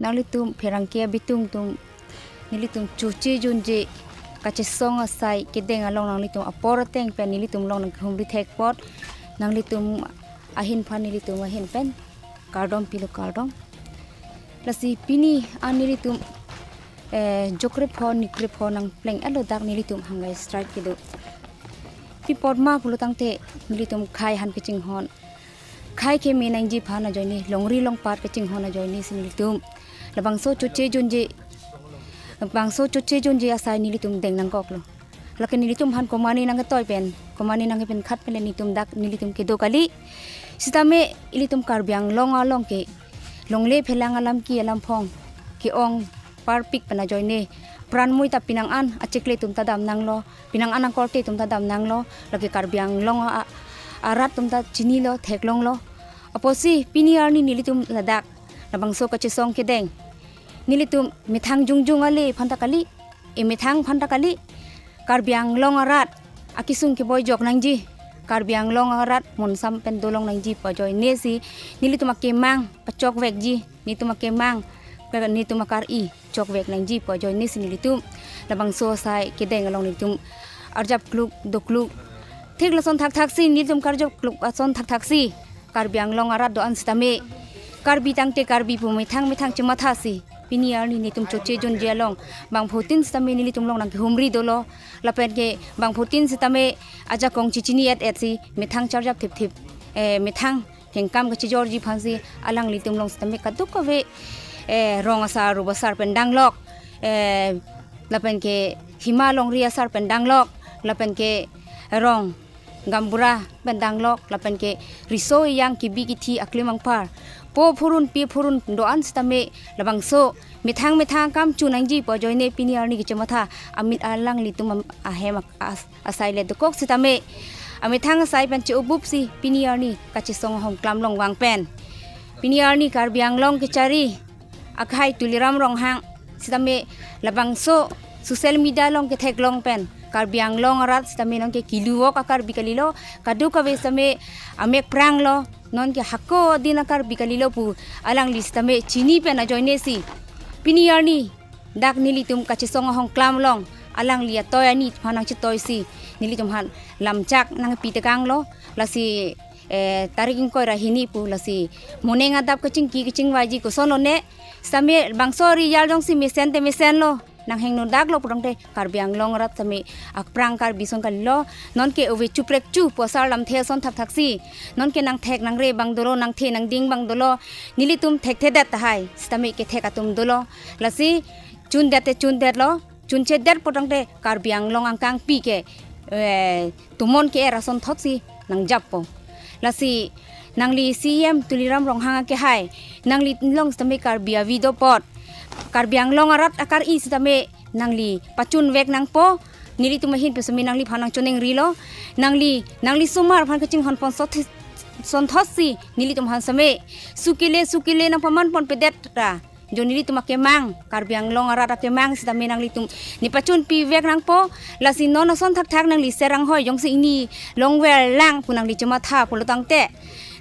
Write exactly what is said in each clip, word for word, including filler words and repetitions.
Nanglitum pherangke abitung tung nelitum choche junje kachesong asai kedeng along nanglitum apor ateng pen nelitum along nangkehumri thek apot nanglitum ahin aphan nelitum ahin pen kardom pilo, kardom. Lasi pini an nelitum eh, jokre pho nikre pho nangpleng elo dak nelitum hangai strike kedo. Pi apot ma pulo tangte nelitum khei han kachinghon, khei keme nangji aphan ajoine, longri longpat kachinghon ajoine si nelitum labangso choche junje, labangso choche junje asai nelitum deng nangkoklo. Lake nelitum aphan komane nangketoi pen, komane nangkepen khat pen le nelitum dak nelitum kedo kali. Sitame ilitum Karbi Anglong along ke longle phelang alam ki alam phong ke-ong parpik pen ajoine pran mui ta pinang an achikle atum ta damnanglo, pinang an angkorte atum ta damnanglo, lake Karbi Anglong a, arat atum ta chinilo, theklonglo. Apotsi pini arni nelitum ladak labangso kachesong kedeng nelitum methang jongjong ale aphan ta kali, emethang aphan ta kali, Karbi Anglong arat akesung keboi jok nangji, Karbi Anglong arat monsam pen dolong nangji pu ajoine si nelitum akemang pachokvekji, nelitum akemang, nelitum akar-i chokvek nangji pu ajoine si nelitum labangso asai kedeng along nelitum arjap kluk dokluk. Thik lason thakthak si nelitum karjap kluk ason thakthak si Karbi Anglong arat do-an sitame, Karbi tangte Karbi pu methang methang chematha si pini arni nelitum choche junje along bangphutin sitame nelitum along nangkehumri dolo, lapen ke bangphutin sitame ajakong chichini et et si methang charjap thipthip, eh, methang kengkam kachijorji aphan si alanglitum along sitame kadokave, eh, rong asar rup asar pen danglok, eh, lapen ke hima longri asar pen danglok, lapen ke rong gaonbura pen danglok, lapen ke riso ejang kebi kethe aklim angphar, po phurun pi phurun do-an sitame labangso methang methang akam chu nangji pu ajoine pini arni kachematha amit alanglitum am-, ahem ak-, as-, asai le dokok sitame amethang asai pen che-obup si pini arni kachesong ahongklam along vang pen pini arni Karbi Anglong kechari akhai Tuliram Ronghang sitame labangso social media along ketheklong pen Karbi Anglong arat sitame nonke kilu-ok a-Karbi kalilo, kadokave sitame amek pranglo, nonke hako adin a-Karbi kalilo pu alangli sitame chini pen ajoine si pini arni dak nelitum kachesong ahongklam along alangli atoi ani aphan nangchetoisi nelitum aphan lamchak nangpi tekanglo, lasi, eh, tarik ingkoi ra hini pu lasi moning adap kachingki kachingvaiji koson lone sitame bangso ri jal jongsi mesen te mesenlo, nanghingno daklo pu tangte Karbi Anglong arat sitame aphrang Karbi ason kalilo, nonke ove chuprek chu pu asar lamthe ason thakthak si, nonke nangthek nangre abang dolo, nangthe nangding abang dolo, nelitum thekthedet tahai sitame kethek atum dolo, lasi chundet te chundetlo, chunchedet pu tangte Karbi Anglong angkangpi ke, eh, tumon ke-er asonthot si nangjappo. Lasi nangli C E M Tuliram Ronghang akehai, nangli along sitame Karbi avi do apot, Karbi Anglong arat akar-i sitame nangli pachunvek nangpo, nelitum ahin pen sitame nangliphan nangchoningrilo, nangli, nangli osomar aphan kachinghon pon sot-, sonthot si nelitum aphan sitame sukile sukile nangpaman ponpedet ra jo nelitum akemang, Karbi Anglong arat akemang sitame nanglitum nepachunpivek nangpo, lasi non ason thakthak nangli serang hoi jongsi ingni longver lang pu nangli chematha pulo tangte,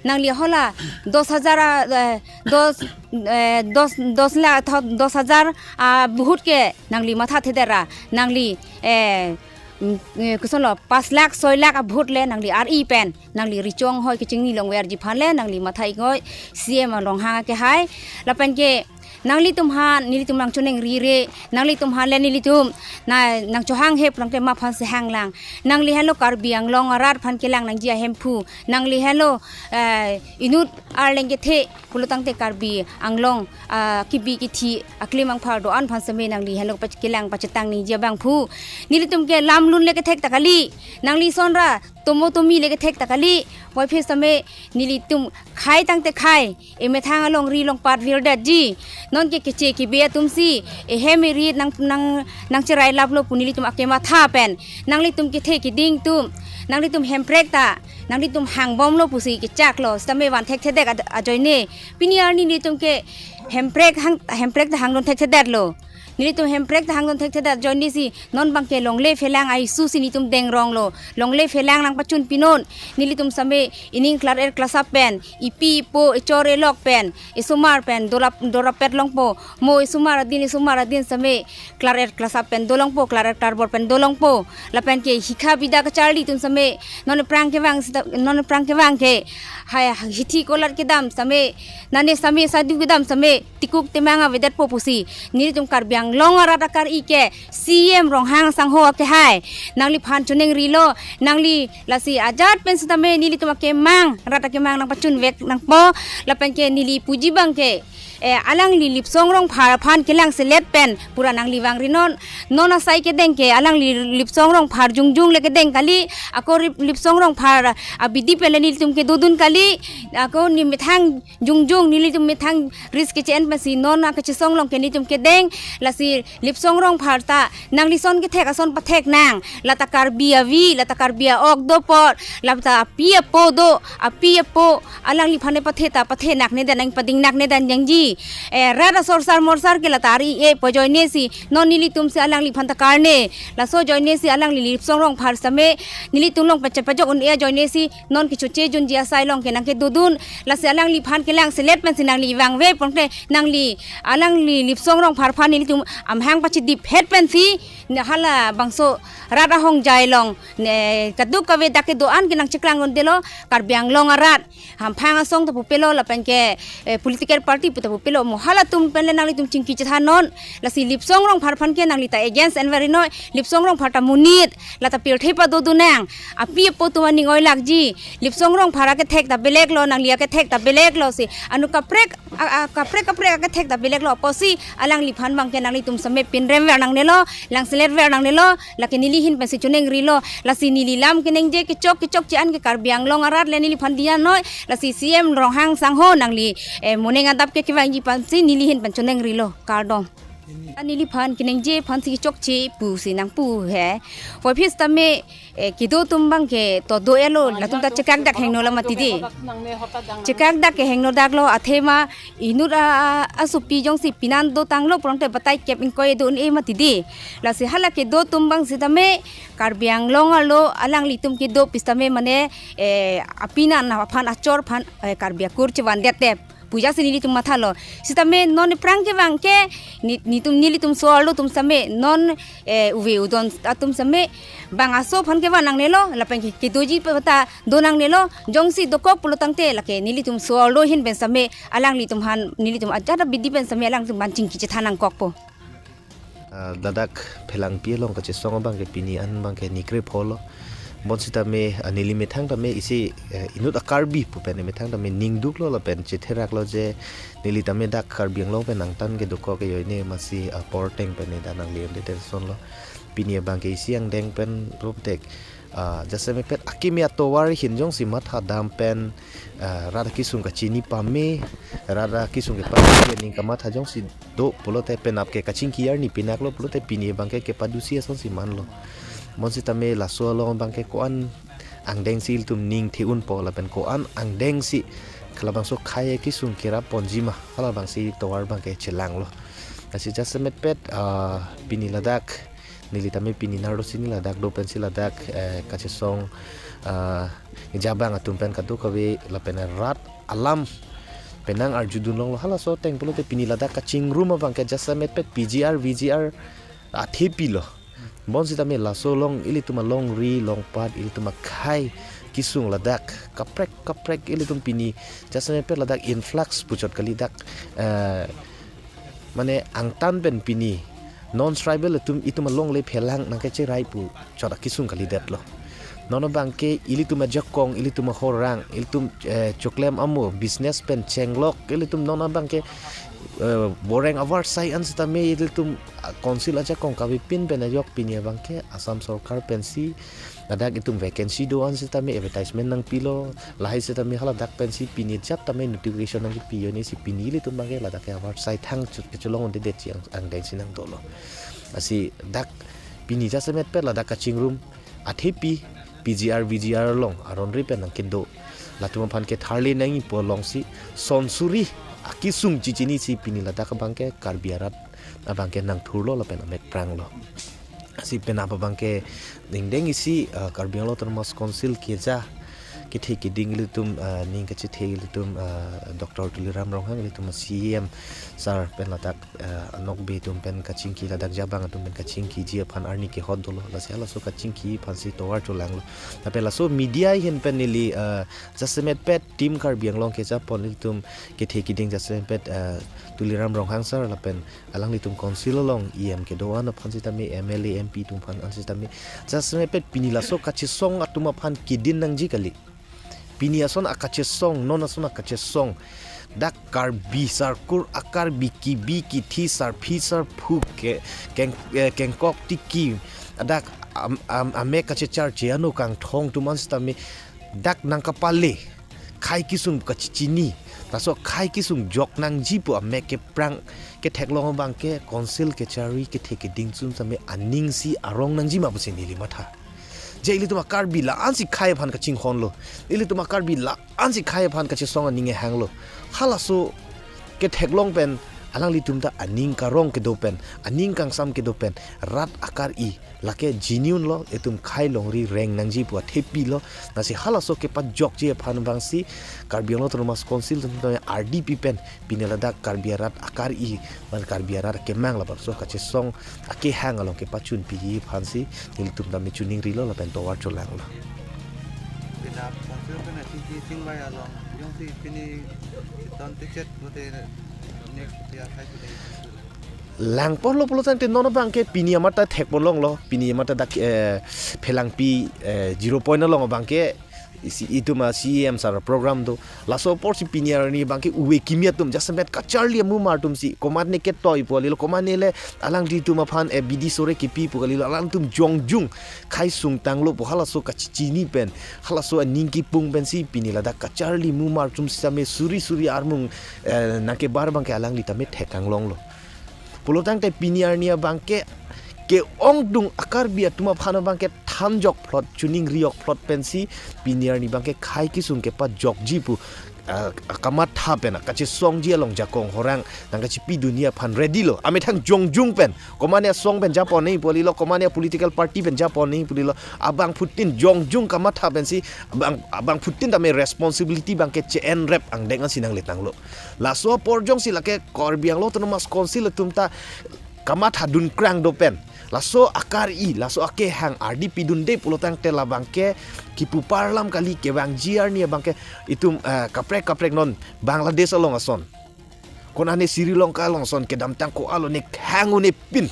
nangli hala dos hajar a, eh, dos, eh, dos, dos lakh tho dos hajar a vote ke nangli mathathedet ra, nangli, eh, mm, eh, kosonlo pas lakh soi lakh a vote le nangli ar-i pen nangli richong hoi kachingni longverji aphan le nangli matha-ik noi, C E M Ronghang akehai, lapen ke nanglitum aphan nelitum nangchoningrire, nanglitum aphan le nelitum na nangchohanghe pu tangte ma aphan si hanglang, nangli henlo Karbi Anglong arat aphan kelang nangji ahemphu, nangli henlo, eh, inut arleng kethe pulo tangte Karbi Anglong, ah, kebi kethe aklim angphar do-an aphan sitame nangli henlo pach-, kelang pachetang nangji abangphu, nelitum ke lamlun le kethek ta kali, nangli ason ra tomo tomi le kethek ta kali, puvoiphit sitame nelitum khei tangte khei, emethang alongri longpat virdetji, nonke keche kebe atum si ehem erit nang, nang, nangcherai laplo pu nelitum akematha pen, nanglitum kethe keding atum, nanglitum hemprek ta, nanglitum hangbomlo pusi kechaklo, sitame van thekthedek ad-, ajoine pini arni nelitum ke Hemprek hang, hemprek ta hangdun thekthedetlo. Nelitum hemprek ta hangdun thekthedet ajoine si non abangke longle phelang a-issue si nelitum dengronglo. Longle phelang nangpachun pinon. Nelitum same ining klar-er klasap pen, ipi ipo, ichor ilok pen, isomar pen, dorap, dorapet longpo. Mo isomar adin, isomar adin same klar-er klasap pen dolongpo, klar-er klarbor pen dolongpo. Lapen ke hikha bida kacharli atum same non aphrang kevang sita, non aphrang kevang ke hai hithi kolat kedam same, nane same sadu kedam same tikuk temang avedetpo pusi nelitum Karbi Anglong arat akar-i ke C M Ronghang sangho akehai nangliphan choningrilo. Nangli lasi ajat pen sitame nelitum akemang, rat akemang nangpachunvek nangpo. Lapen ke neli puji abangke, eh, alangli Lipsong Rongphar aphan kelangselet pen pura nangli vangrinon. Non asai kedeng ke alangli Lipsong Rongphar jongjong le kedeng kali. Ako Lip-, Lipsong Rongphar abidi pen le nelitum kedodun kali. Ako ne methang jongjong, nelitum methang risk keche-en pensi non akachesong along ke nelitum kedeng. Lasi Lipsong Rongphar ta nangli son kethek ason pathek nang. Lata Karbi avi, lata Karbi a-ok do apot, lata api apo do, api apo alangliphan ne pathe ta pathe naknedet nang, pading naknedet nangji. Eh, rat asor sar morsar ke lata ari-e pu ajoine si non nelitum si alangliphan ta karne. Laso ajoine si alangli Lipsong Rongphar same nelitum along pachepajok un-e ajoine si non kechoche junji asai along ke nangkedodun. Lasi alangliphan kelangselet pensi nangli vangve pongte nangli, alangli Lipsong Rongphar aphan nelitum amahang pachidiphet pensi ne halabangso rat ahongjai along ne kadokave dak kedo-an ke nangcheklangdundelo. Karbi Anglong arat, hamphang asong ta pupelo, lapen ke, eh, political party pu ta pupelo, mo halatum pen le nanglitum chingki chethannon. Lasi Lipsong Rongphar aphan ke nangli ta against enverinoi. Lipsong Rongphar ta monit, lata pirthe padodun nang. Api apo atum aning oilakji. Lipsong Rongphar akethek ta belek lo, nangli akethek ta belek lo si. Anu kaprek, a, a, kaprek kaprek akethek ta belek lo pusi alangliphan abangke nanglitum same pinremver nangnelo, langseletver nangnelo. Lake neli ahin pensi choningrilo. Lasi neli lam keningje kechok kechok che-an ke Karbi Anglong arat le neliphan diya noi. Lasi C M Ronghang sangho nangli, eh, moning adap ke kevangji pensi neli ahin pen choningrilo. Kardom. Neliphan keningje aphansi kechokche pusi nangpu he. Puvoiphit sitame, eh, kedo atum abangke to do-elo, latum ta chekak dak hingno la mati dei. Chekak dak ke hingno daklo, athema inut a, a, asopi jongsi pinan dotanglo purangte batai kep ingkoi do un-e mati dei. Lasi hala kedo atum abang sitame Karbi Anglong arlo alanglitum kedo pi sitame mane, eh, apinan aphan achor aphan, eh, Karbi akur chevandet te pu jasi nelitum mathalo. Sitame non aphrang kevang ke ni-, nitum nelitum so-arlo atum same non, eh, uve udon atum same bang aso aphan kevan nangnelo, lapen ke kedoji pata do nangnelo. Jongsi dokok pulo tangte lake nelitum so-arlo ahin pen same alanglitum aphan nelitum ajat abidi pen same alanglitum aphan chingki chethan nangkokpo. Ah, ladak phelangpi along kachesong abangke pini an abangke ni krepho lo. Bonsitame, ah, neli methang tame isi, eh, inut a-Karbi pu pen methang tame ningduklo lapen chetheraklo je neli tame dak Karbi Anglong pen angtan kedokok ajoine masi, ah, porteng pen ne dak nangli-un-edet asonlo. Pini abangke isi angdeng pen rupdek, ah, jasemet pet akimi atovar ahin jongsi mathadam pen, ah, rat akisung kachini pame, rat akisung kepame aning kamatha jongsi do pulote penap ke kachingki arni pinaklo pulote pini abangke kepadusi asonsi manlo. Bonsitame laso along abangke ko-an angdengsi ilitum ning the-unpo lapen ko-an angdengsi halabangso khei akisung kerap ponji ma, halabangsi tovar abangke chelanglo. Lasi jasemet pet, ah, pini ladak neli tame pini narlo sini ladak do pensi ladak, eh, kachesong, ah, jabang atum pen kadokave lapen rat alam penang arjudun longlo. Halaso ateng pulote pini ladak kachingrum abangke jasemet pet P G R, V G R athe pilo. Bonsitame laso along ilitum alongri longpat ilitum akhei kisung ladak kaprek kaprek ilitum pini jasemet pet ladak influx puchot kali dak, eh, mane angtan pen pini non-tribal atum itum alongle phelang nangkecherai puchot akisung kalidetlo. Non abangke ilitum ajakong, ilitum ahorang, ilitum, eh, choklem amo, business pen chenglok, ilitum non abangke, eh, boreng avarsai an sitame ilitum, ah, council ajakong kavepin pen ajok pini abangke Assam sorkar pensi ladak itum vacancy do-an sitame advertisement nangpilo, lahai sitame haladak pensi pini jap tame notification nangkipi ajoine si pini ilitum abangke ladak ke avarsai thang chut kecholong-un-edet ji ang, angdengsi nangdolo. Lasi dak pini jasemet pet ladak kachingrum athepi P G R V G R along aron ri pen nangkedo. Latum aphan ketharli nangji pu alongsi son suri akesung chichinisi pini ladak abangke Karbi arat abangke nangthurlo lapen amek pranglo. Si penap abangke ningdeng isi, eh, Karbi Anglong Autonomous Council keja kethe keding ilitum, eh, ning kachethe ilitum, eh, Doctor Tuliram Ronghang ilitum C E M sir pen ladak, eh, anokbe atum pen kachingki ladak jabang atum pen kachingkiji aphan arni kehot dolo. Lasi halaso kachingki aphansi tovar cholanglo. Lapen laso media ahin pen neli, eh, jasemet pet Team Karbi Anglong kejapon ilitum kethe keding jasemet pet, eh, Tuliram Ronghang sir lapen alanglitum council along E M kedo-an aphan sitame M L A M P atum aphan an sitame jasemet pet pini laso kachesong atum aphan keding nangji kali. Pini ason akachesong, non ason akachesong. Dak Karbi sarkur a-Karbi kibi kithi sarpi sarpo ke keng, eh, kengkok tiki. Dak am, am, amek kachechar che ano kangthong atum an sitame dak nangkapale. Khei kesung kachichini. Laso khei kesung jok nangji pu amek keprang ketheklong abangke council kechari kethe keding atum sitame aning si arong nangji ma pusi neli matha. Je ilitum a-Karbi la-ansi khei aphan kachinghonlo. Ilitum a-Karbi la-ansi khei aphan kachesong aning ehanglo. Halaso ketheklong pen alanglitum ta aning karong kedo pen, aning kangsam kedo pen, rat akari lake genuine lo, itum khei longri reng nangji pu athepi lo. Lasi halaso kepajokji aphan abangsi Karbi Anglong Autonomous Council atum ta R D P pen pini ladak Karbi arat akari, man Karbi arat akemang labangso kachesong akehang along kepachunpiji aphansi nelitum tame choningrilo lapen tovar cholanglo. Pina council pen chingki chingvai along jongsi pini chiton techet mate next year hai pini. Langponlo pulo tangte non abangke pini amat ta thekponlonglo, pini amat ta dak, eh, Phelangpi, eh, zero point along abangke isi itum a-C E M sir program do. Laso aporsi pini arni abangke uve kimi atum jasemet kacharli amumar atumsi komatne ketoi pu kalilo, komatne le alanglitum aphan, eh, bidi sore kipi pu kalilo, alangtum jongjung khei sungtanglo pu halaso kachichini pen, halaso aning kipung pensi pini ladak kacharli mumar atum sitame suri suri armung, eh, nangkebar abangke alangli tame thekanglonglo. Pulo tangte pini arni abangke ke-ongdung a-Karbi atum aphan abangke thanjok phlot, choningri-ok phlot pensi pini arni abangke khei kesung kepajokji pu, ah, kamatha pen kachesongji along jakong horang nangkachipidunji aphan ready lo. Amethang jongjung pen, komatne asong pen japon nangji pu kalilo, komatne political party pen japon nangji pu kalilo, abangphutin jongjung kamatha pensi abang, abangphutin tame responsibility abangke che-enrep angdeng ansi nangletanglo. Laso apor jongsi lake Karbi Anglong Autonomous Council atum ta kamathadun krang do pen, laso akari, laso akehang R D P dunde pulo tangte labangke kipu parlam kali, kevangji arni abangke itum, eh, kaprek kaprek non Bangladesh along ason, konane Sri Lanka along ason kedamtang ko-an lo ne khang un-e pin.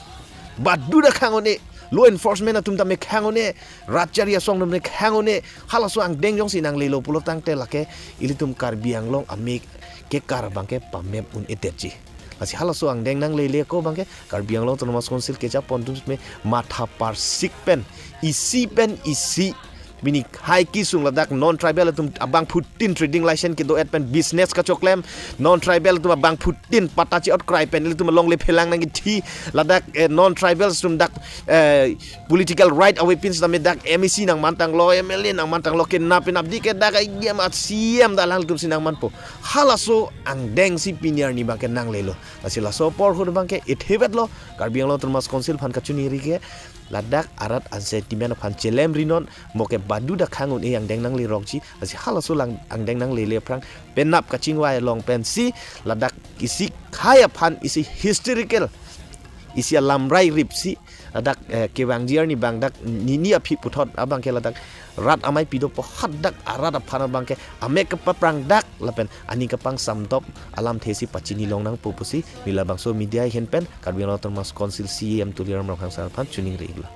Baduda khang un-e, law enforcement atum tame khang un-e, rat chari asong atum ne khang un-e, halaso angdeng jongsi nanglelo pulo tangte lake ilitum Karbi Anglong amek kekar abangke pamep un-edetji. Lasi halaso angdeng nanglele ako abangke Karbi Anglong Autonomous Council kejapon atum sitame matha parsik pen, isi pen isi, pini khei kesung ladak non-tribal atum abangphutin trading license kedo-et pen business kachoklem, non-tribal atum abangphutin patta che-ot krai pen ilitum alongle phelang nangkithi, ladak, eh, non-tribal atum dak, eh, political right avepin sitame dak M A C nangmantanglo, M L A nangmantanglo, kenap penapdi ke dak I M a-C M dak alangtumsi nangmanpo. Halaso angdengsi pini arni abangke nanglelo. Lasi laso apor ahut abangke ithebetlo, Karbi Anglong Autonomous Council aphan kachoningri ke, ladak arat an-sentiment aphan chelemrinon, mo ke baduda khang un-e angdeng nanglerokji, lasi halaso lang angdeng nanglele aphrang, penap kachingvai along pensi, ladak isi khei aphan, isi historical, isi alamrai ripsi, ladak, eh, kevangji arni abang dak nini aphi puthot abangke ladak rat amei pidopo hadak arat aphan abangke amek kepaprang dak lapen aning kapangsamdop alamthesi pachinilong nangpo pusi neli labangso media ahin pen Karbi Anglong Autonomous Council C E M Tuliram Ronghang sir aphan choningri-iklo.